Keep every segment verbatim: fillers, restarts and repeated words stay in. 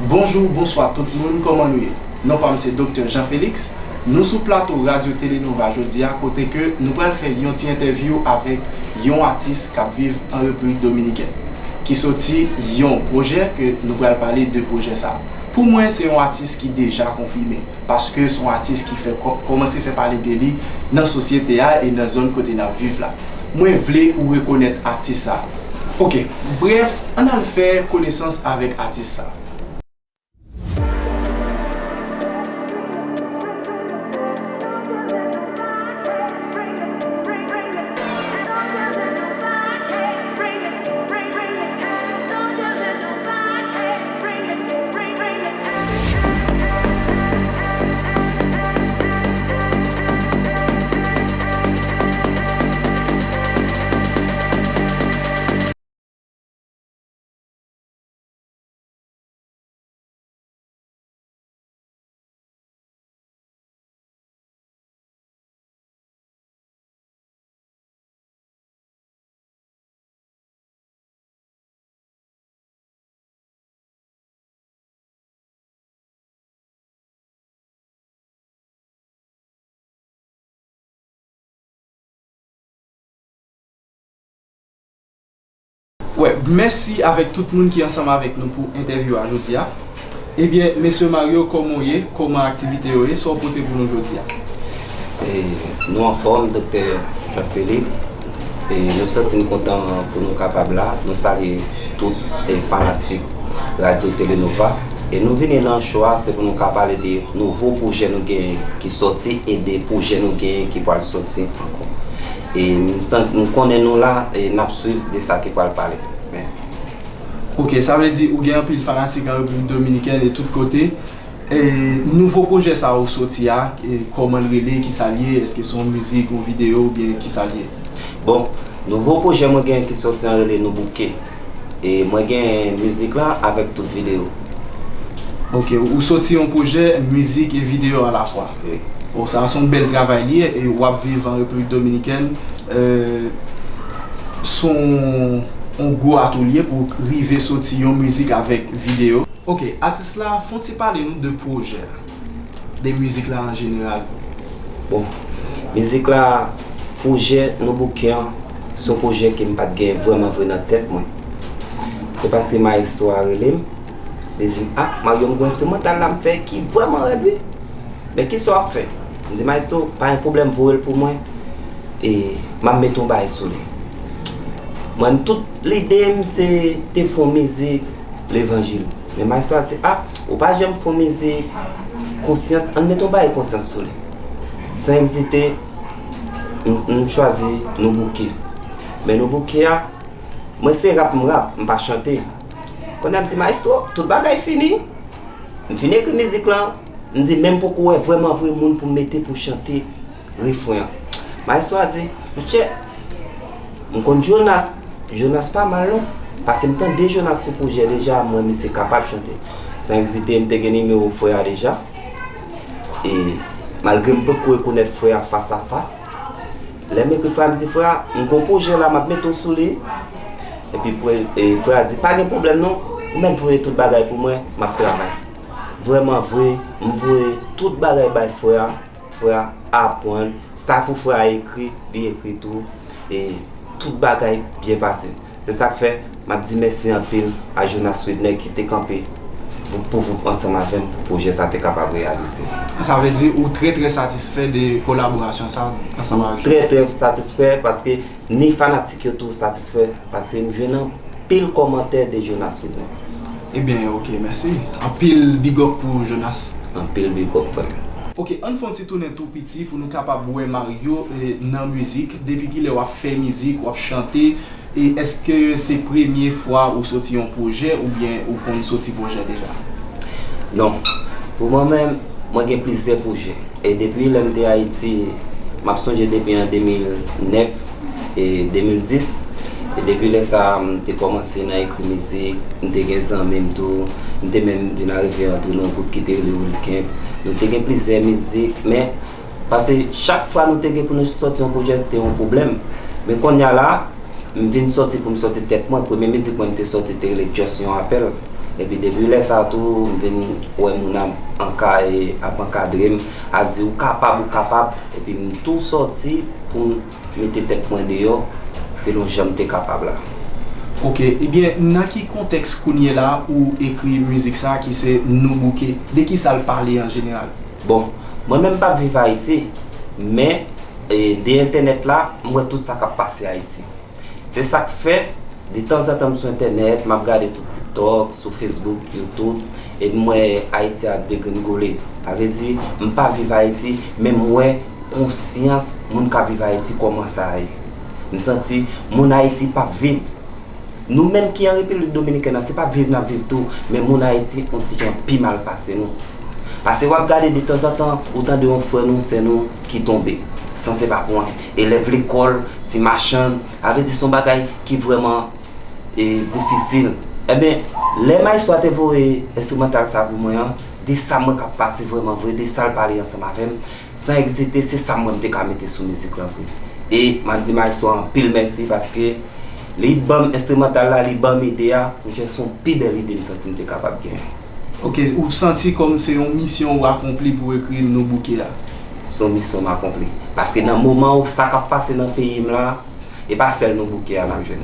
Bonjou, bonswa tout moun, kòman nou ye? Non pa m se Doktè Jean Félix. Nou sou plato Radyo Tele Nova jodi a, kote ke nou pral fè yon ti entèvyou avèk yon atis k ap viv an Repiblik Dominikèn, ki soti yon pwojè ke nou pral pale de pwojè sa. Pou mwen, se yon atis ki deja konfime, paske se yon atis ki fè kò-, kòmanse fè pale de li nan sosyete a e nan zòn kote n ap viv la. Mwen vle ou rekonèt atis sa. Oke, brèf, ann al fè konesans avèk atis sa. Wè, mèsi avèk tout moun ki ansanm avèk nou pou entèvyou a jodi a. Ebyen, mesye Mario, kòman w ye? Kòman aktivite yo ye? Sa w pote pou nou jodi a? E, nou anfòm, Doktè Jean Philippe. E, nou santi n kontan pou nou kapab la. Nou salye tout e, fanatik Radyo Tele Nova. E nou vini nan cho a, se pou nou ka pale de nouvo pwojè nou genyen ki sòti e de pwojè nou genyen ki pral sòti ankò. E m san- m konnen nou la e n ap swiv de sa ki pral pale. Mèsi. Oke, sa vle di ou gen anpil fanatik an Repiblik Dominikèn e tout kote. E nouvo pwojè sa ou soti a, e kòman l rele, kisa l ye, èske se yon mizik, yon videyo oubyen kisa l ye? Bon, nouvo pwojè mwen gen ki sòti an rele Nou Bouke. E mwen gen mizik la avèk tout videyo. Oke, ou soti yon pwojè mizik e videyo alafwa. Wi. Bon, sa se yon bèl travay li ye, e w ap viv an Repiblik Dominikèn. E, se yon, yon gwo atou li ye pou rive soti yon mizik avèk videyo. Oke, atis la, fè yon ti pale nou de pwojè a, de mizik la an jeneral. Bon, mizik la, pwojè Nou Bouke an, se yon pwojè ke m pa t gen vrèman vre nan tèt mwen. Se paske mayestwo a rele m, li di m, "Ah, Mario, m gen yon enstrimantal la m fè ki vrèman rèd wi. Men kisa w ap fè?" M di, "Mayestwo, pa gen pwoblèm, voye l pou mwen, e m ap mete yon bagay sou li." Mwen, tout lide m se te fè yon mizik levanjil. Men mayestwo a di, "Ah, ou pa janm fè yon mizik konsyans, ann mete yon bagay konsyans sou li." San ezite, m, m chwazi Nou Bouke. Men Nou Bouke a, mwen se rap m rap, m pa chante. Kounye a m di, "Mayestwo, tout bagay fini. M fin ekri mizik lan." M di, "Men m poko wè vrèman vre moun pou m mete pou chante refren an." Mayestwo a di, "Monchè, m konn Jonas, Jonas pa mal non. Paske m tande Jonas sou pwojè deja, m wè misye kapab chante." San ezite, m te gen nimewo frè a deja. E malgre m poko rekonèt frè a fas a fas, lè m ekri frè a, m di, "Frè a, m gon pwojè la, m ap mete w sou li." Epi frè, e, frè a di, "Pa gen pwoblèm non, ou mèt voye tout bagay pou mwen, m ap travay." Vrèman vre, m voye tout bagay bay frè a, frè a aprann, sa pou frè a ekri, li ekri tou, e tout bagay byen pase. Se sa k fè, m ap di mèsi anpil a Jonas Widner ki te kanpe pou, pou voup ansanm avè m pou pwojè sa te kapab reyalize. Sa vle di ou trè, trè satisfè de kolaborasyon sa ansanm avèk Trè, trè satisfè paske ni fanatik yo tou satisfè paske m jwenn anpil kòmantè de Jonas Widner. Ebyen, oke, mèsi. Anpil big up pou Jonas. Anpil big up, frè m. Oke, ann fè yon ti tounen tou piti pou nou kapab wè Mario, e, nan mizik. Depi kilè w ap fè mizik, w ap chante? E èske se premye fwa ou soti yon pwojè oubyen ou konn soti pwojè deja? Non. Pou mwen menm, mwen gen plizyè pwojè. E depi lè m te Ayiti, m ap sonje depi an de mil nèf e de mil dis. E depi lè sa a, m te kòmanse nan ekri mizik, m te gen zanmi m tou, m te menm vin arive antre nan yon gwoup ki te rele Wilcamp. Nou te gen plizyè mizik, men paske chak fwa nou te gen pou nou sòti yon pwojè, te yon pwoblèm. Men kounye a la, m vin sòti pou m sòti tèt mwen. Premye mizik mwen m te sòti te rele Just Yon Apèl. Epi depi lè sa tou, m vin wè moun ap anka-, e, ap ankadre m, ap di, "Ou kapab, ou kapab." Epi m tou sòti pou m mete tèt mwen deyò, selon jan m te kapab la. Ok, ebyen, nan ki kontèks kounye la ou ekri mizik sa ki se Nou Bouke? De ki sa l pale an jeneral? Bon, mwen menm m p ap viv Ayiti, men, e, de entènèt la, m wè tout sa k ap pase Ayiti. Se sa k fè, detanzantan m sou entènèt, m ap gade sou TikTok, sou Facebook, YouTube, epi m wè Ayiti ap degringole. Sa vle di, m pa viv Ayiti, men m wè konsyans moun k ap viv Ayiti kòman sa ye. M santi moun Ayiti p ap viv. Nou menm ki an Repiblik Dominikèn nan, se p ap viv n ap viv tou, men moun Ayiti on ti jan pi mal pase nou. Paske w ap gade detanzantan, ou tande yon frè nou, sè nou ki tonbe, san se pa pou anyen. Elèv lekòl, ti machann, sa vle di se yon bagay ki vrèman, e, difisil. Ebyen, lè Maestro a te voye enstrimantal sa pou mwen an, de sa m wè k ap pase vrèman vre, de sa l pale ansanm avè m, san egzite, se sa m wè m te ka mete sou mizik lan vre. E m ap di Maestro a anpil mèsi paske li ban m enstrimantal la, li ban m ide a, m jwenn se yon pi bèl ide m santi m te kapab genyen. Ok, ou santi kòm se yon misyon ou akonpli pou ekri Nou Bouke a? Se yon misyon m akonpli. Paske nan moman ou sa k ap pase nan peyi m la, e pa sèl Nou Bouke a n ap jwenn.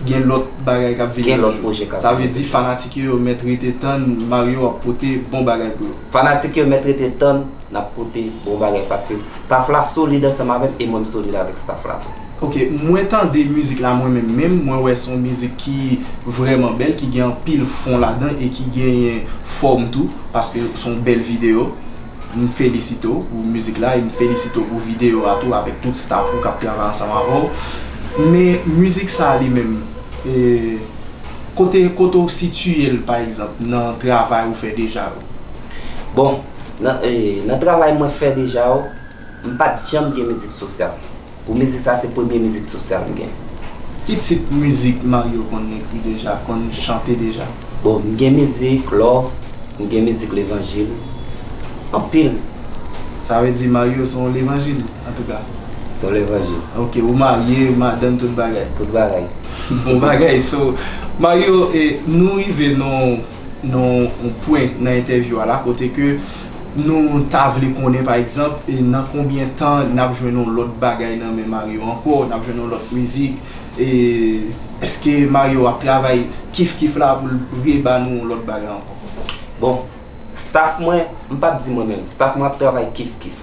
Gen lòt bagay k ap vini toujou. Gen lòt pwojè k ap vini toujou. Sa vle di fanatik yo, yo mèt rete tann, Mario ap pote bon bagay pou yo. Fanatik yo mèt rete tann, n ap pote bon bagay paske staff la solid ansanm avè m e mwen m solid avèk staff la tou. Ok, mwen tande mizik la mwen menm menm, mwen wè se yon mizik ki vrèman bèl, ki gen anpil fon ladan e ki genyen fòm tou, paske se yon bèl videyo. M felisite w pou mizik la e m felisite w pou videyo a tou avèk tout staff ou k ap travay ansanm avè w. Men mizik sa a li menm, e, kote, kote w sitiye l pa egzanp nan travay ou fè deja yo? Bon, nan, e, nan travay mwen fè deja yo, m pa t janm gen mizik sosyal. Pou mizik sa, se premye mizik sosyal m gen. Ki tip mizik Mario konn ekri deja, konn chante deja? Bon, m gen mizik love, m gen mizik levanjil, anpil. Sa vle di Mario se yon levanjil, antouka. Se yon levanjil. Ok, ou marye, madanm, tout bagay. Tout bagay. Bon bagay, so, Mario, e, nou rive nan nan yon pwen nan entèvyou a la, kote ke nou ta vle konnen, pa egzanp, e nan konbyen tan n ap jwenn yon lòt bagay nan men Mario ankò, n ap jwenn yon lòt mizik, e èske Mario ap travay kif kif la pou l reba nou yon lòt bagay ankò? Bon, staff mwen, m p ap di mwen menm, staff mwen ap travay kif kif.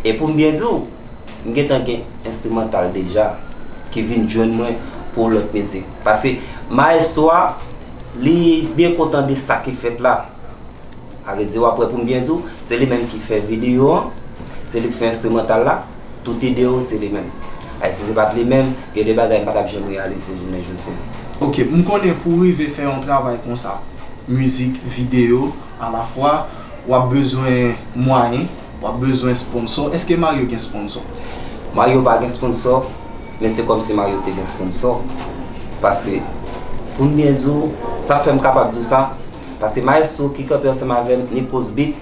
E pou m byen di w, m gentan gen enstrimantal deja ki vin jwenn mwen pou lòt mizik. Paske maestro a, li byen kontan de sa ki fèt la. Sa vle di, w ap wè pou m byen di w, se li menm ki fè videyo an, se li k fè enstrimantal la, tout ide yo, se li menm. Ay, si se pa t li menm, gen de bagay m pa t ap janm reyalize jounen jodi a. Ok, m konnen pou w rive fè yon travay konsa, mizik, videyo, alafwa, w ap bezwen mwayen, w ap bezwen sponsò. Èske Mario gen sponsò? Mario pa gen sponsò, men se kòmsi Mario te gen sponsò. Paske, pou m byen di w, sa fè m kapab di w sa, paske maestro ki kanpe ansanm avè m, Nikos Beat,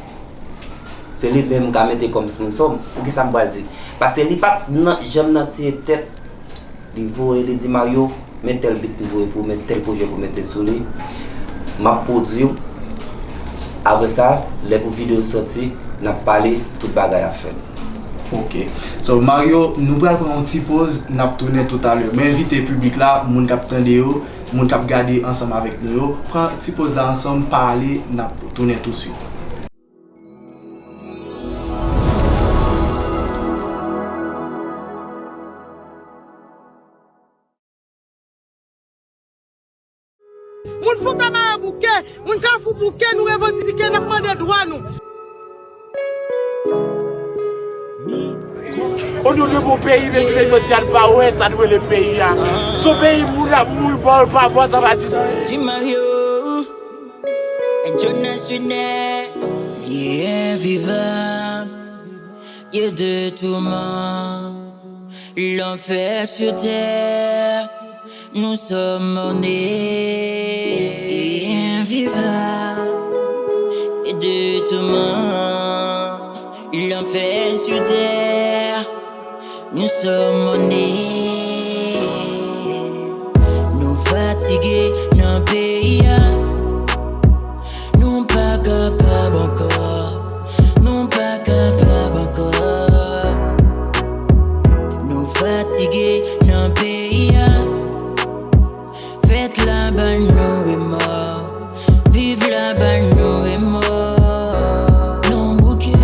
se li menm m ka mete kòm sponsò m. Poukisa m pral di? Paske li pa t nan, janm nan tiye tèt Li voye, li di, "Mario, men tèl bit m voye pou ou, men tèl pwojè pou w mete sou li. M ap pwodui w. Apre sa, lè pou videyo sòti, n ap pale, tout bagay ap fèt." Ok. So, Mario, nou pral pran yon ti poz, n ap tounen toutalè. M envite piblik la, moun k ap tande yo, moun k ap gade ansanm avèk nou yo, pran ti poz la ansanm, pa ale, n ap tounen tousuit. Moun Fontamara bouke, moun Kafou bouke, nou revandike, n ap mande dwa nou. Ou nou gen bon peyi, men jounen jodi a, nou pa wè sa nou rele peyi a. Se yon peyi moun ap mouri bò pa bò, sa pa di nou anyen. Jim Mario, and Jonas Junior, li envivab. Il y a de tourments, l'enfer sur terre, nous sommes morts-nés et invivables. Il y a de tourments, l'enfer sur terre, nous sommes morts-nés. Nou fatige nan peyi a. Pa kapab ankò, nou pa kapab ankò. Nou fatige nan peyi a. Fèt la ban nou remò, viv la ban nou remò. Nou bouke,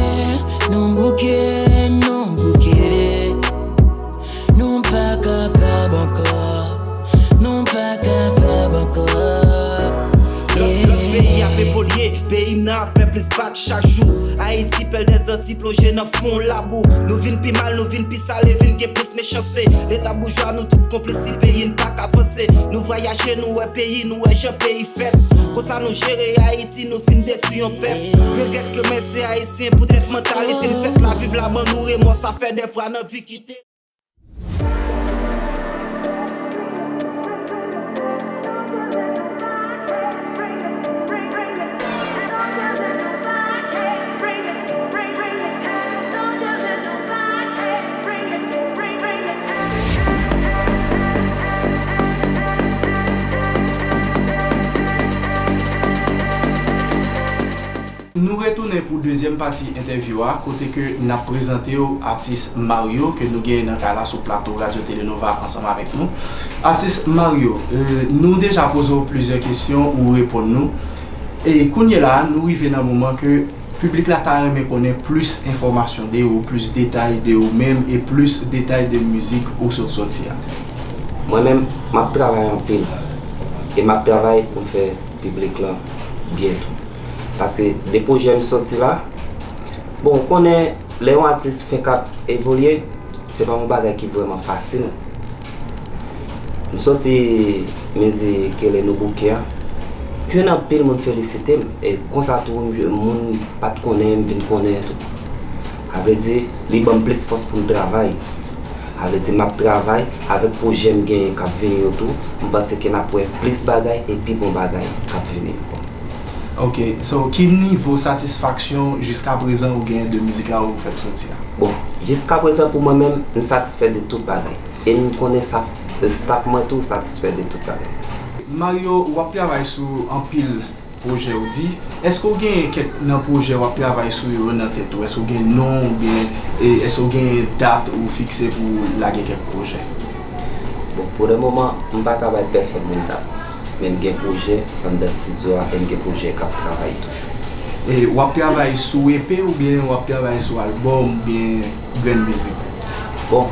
nou bouke, nou bouke. Nou pa kapab ankò, nou pa kapab ankò. Lòt, lòt peyi ap evolye, peyi m nan ap fè plis bak chak jou. Ayiti, pèl dèzanti, plonje nan fon labou. Nou vin pi mal, nou vin pi sale, vin gen plis mechanste. Leta boujwa, nou tout konplis, si peyi n pa ka vanse. Nou vwayaje, nou wè peyi, nou wè jan peyi fèt. Konsa nou jere Ayiti, nou fin detwi yon pèp. Regrèt ke men se Ayisyen, poutèt mantalite n fèt la, viv la ban nou remò, sa fè dèfwa n anvi kite. Nou retounen pou dezyèm pati entèvyou a, kote ke n ap prezante w atis Mario, ke nou genyen nan kay la sou plato Radyo Tele Nova ansanm avèk nou. Atis Mario, e, nou deja poze w plizyè kesyon, ou reponn nou. E kounye la, nou rive nan moman ke piblik la ta renmen konnen plis enfòmasyon de ou, plis detay de ou menm, e plis detay de mizik ou sot soti a. Mwen menm, m ap travay anpil. E m ap travay pou m fè piblik lan byen tou. Paske de pwojè m soti la, bon, ou konnen lè yon atis fenk ap evolye, se pa yon bagay ki vrèman fasil. M soti mizik Kele Nou Bouke a, m jwenn anpil moun felisite m, e konsa tou, m jwenn moun pa t konnen, m vin konnen tou. Sa vle di, li ban m plis fòs pou m travay. Sa vle di, m ap travay avèk pwojè m genyen k ap vini yo tou, m panse ke n ap wè plis bagay e pi bon bagay k ap vini ankò. Ok, so, ki nivo satisfaksyon jiskaprezan ou genyen de mizik la ou fèk soti a? Bon, jiskaprezan pou mwen menm, m satisfè de tout bagay. E m konnen sa, staff mwen tou satisfè de tout bagay. Mario, w ap travay sou anpil pwojè ou di. Èske w genyen kèk nan pwojè w ap travay sou yo nan tèt ou? Èske w gen non oubyen, e, èske w gen dat ou fikse pou w lage kèk pwojè? Bon, pou le moman, m pa ka bay pèsòn moun dat. Men m gen pwojè anndan estidyo a e m gen pwojè k ap travay toujou. E w ap travay sou E P oubyen w ap travay sou albòm oubyen grenn mizik? Bon,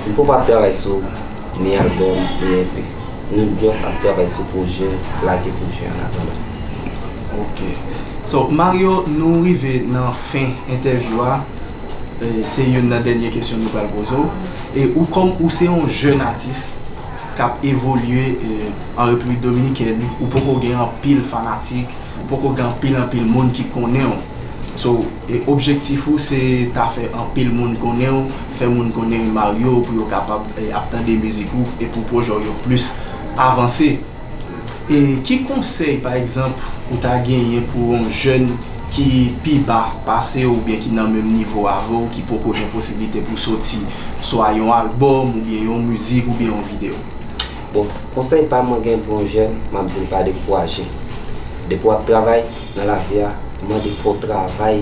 m poko ap travay sou ni albòm, ni E P. Nou just ap travay sou pwojè, lage pwojè an atandan. Ok. So, Mario, nou rive nan fen entèvyou a. E, se youn nan dènye kesyon nou pral poze w. E ou, kòm ou se yon jèn atis k ap evolye, e, an Repiblik Dominikèn, ou poko gen anpil fanatik, ou poko gen anpil, anpil moun ki konnen w. So, e, objektif ou se ta fè anpil moun konnen w, fè moun konnen Mario pou yo kapab, e, ap tande mizik ou e pou pwojè w yo plis avanse. E ki konsèy, pa egzanp, ou ta genyen pou yon jèn ki pi ba pase w oubyen ki nan menm nivo avè w, ki poko gen posiblite pou soti swa yon albòm oubyen yon mizik oubyen yon videyo? Bon, konsèy pa m mwen gen pou yon jèn, m ap di l pa dekouraje. Depi w ap travay nan lavi a, mande fò w travay,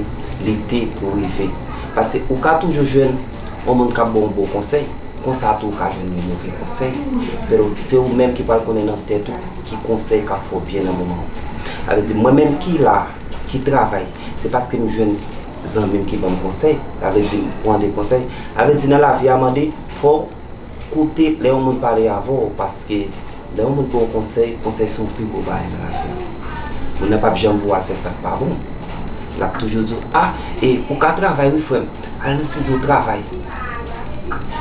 lite pou w rive. Paske ou ka toujou jwenn yon moun k ap ba w bon konsèy. Konsa tou ou ka jwenn yon move konsèy. Pero se ou menm ki pral konnen nan tèt ou ki konsèy k ap fè w byen nan moman an. Sa vle di, mwen menm ki la, ki travay, se paske m jwenn zanmi m ki ban m konsèy. Sa vle di, m pran de konsèy. Sa vle di, nan lavi a, mande, fò w koute lè yon moun pale avè w, paske lè yon moun ba w konsèy, konsèy se yon pi gwo bagay nan lavi a. Moun nan p ap janm voye w al fè sa k pa bon. L ap toujou di w, a, e, ou ka travay wi, frè m. Al nan estidyo travay.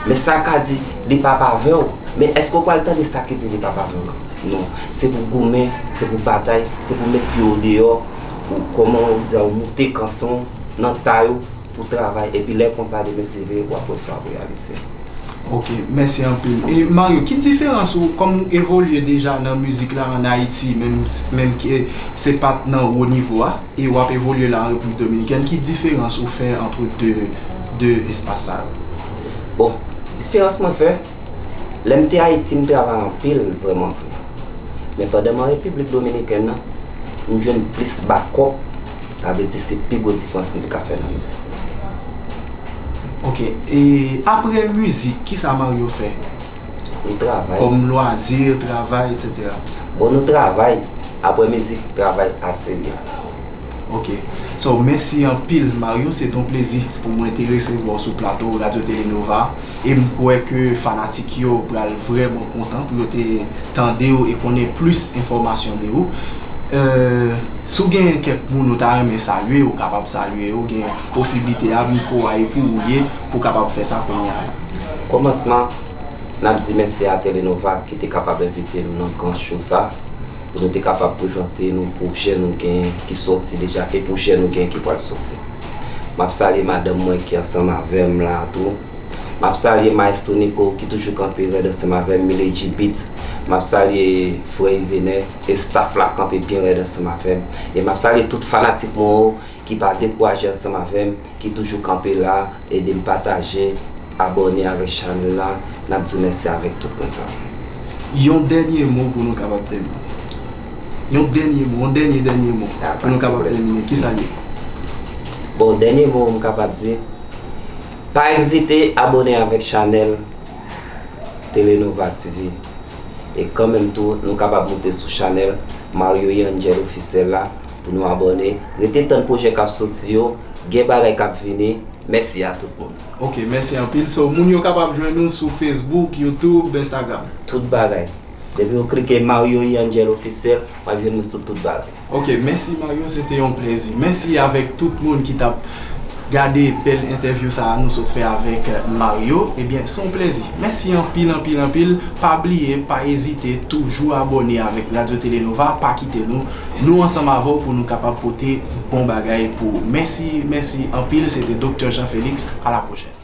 Men sa ka di li p ap avè w. Men èske w pral tande sa ki di li p ap avè w lan? Non. Se pou goumen, se pou batay, se pou met pye w deyò, ou kòman w di a, ou moute kanson nan tay ou pou travay. Epi lè konsa, demen se vre, w ap wè sa w ap reyalize. Ok, mèsi anpil. E Mario, ki diferans ou, kòm ou evolye deja nan mizik la ann Ayiti, menm, menm ke se pa t nan wo nivo a, e w ap evolye la an Repiblik Dominikèn, ki diferans ou fè ant de, de espas sa yo? Bon, diferans mwen fè, lè m te Ayiti, m travay anpil, vrèman vre. Men pandan m an Repiblik Dominikèn nan, m jwenn plis bakòp, sa vle di se pi gwo diferans m te ka fè nan mizik. Ok, e apre mizik, kisa Mario fè? Nou travay. Kòm lwazi, travay, etsetera. Bon, nou travay. Apre mizik, travay a serye. Ok. So, mèsi anpil, Mario. Se t on plezi pou mwen te resevwa w sou plato Radyo Tele Nova. E m kwè ke fanatik yo pral vrèman kontan pou yo te tande w e konnen plis enfòmasyon de ou. Euh, si w gen kèk moun ou ta renmen salye, ou kapab salye yo, gen posiblite a, mikwo a e pou ou ye, pou w kapab fè sa kounye a. Kòmansman, n ap di mèsi a Tele Nova ki te kapab envite nou nan gran show sa, pou nou te kapab prezante nou pwojè nou genyen ki sòti deja e pwojè nou genyen ki pral sòti. M ap salye madanm mwen ki ansanm avè m la tou. M ap salye Maestro Nico ki toujou kanpe rèd ansanm avè m, Milady Beat. M ap salye frè Yvener e staff la kanpe byen rèd ansanm avè m. E m ap salye tout fanatik mwen yo ki pa dekouraje ansanm avè m, ki toujou kanpe la, ede m pataje, abòne avèk chanèl la. N ap di w mèsi avèk tout moun sa. Yon dènye mo pou nou kapab tèmine. Yon dènye mo, yon dènye dènye mo pou nou kapab tèmine. Kisa l ye? Bon, dènye mo m kapab di, pa ezite abòne avèk chanèl Telenova T V. E kanmenm tou, nou kapab moute sou chanèl Mario Yangel Officiel la pou nou abòne. Rete tann pwojè k ap soti yo, gen bagay k ap vini. Mèsi a tout moun. Ok, mèsi anpil. So, moun yo kapab jwenn nou sou Facebook, YouTube, Instagram. Tout bagay. Depi w klike Mario Yangel Officiel, w ap jwenn nou sou tout bagay. Ok, mèsi Mario, se te yon plezi. Mèsi avèk tout moun ki t ap gade bèl entèvyou sa a nou sot fè avèk Mario. Ebyen, se yon plezi. Mèsi anpil, anpil, anpil. Pa bliye, pa ezite, toujou abòne avèk Radyo Telenova, pa kite nou. Nou ansanm avè w pou nou kapab pote bon bagay pou ou. Mèsi, mèsi anpil. Se te Doktè Jean Félix. A la pwochèn.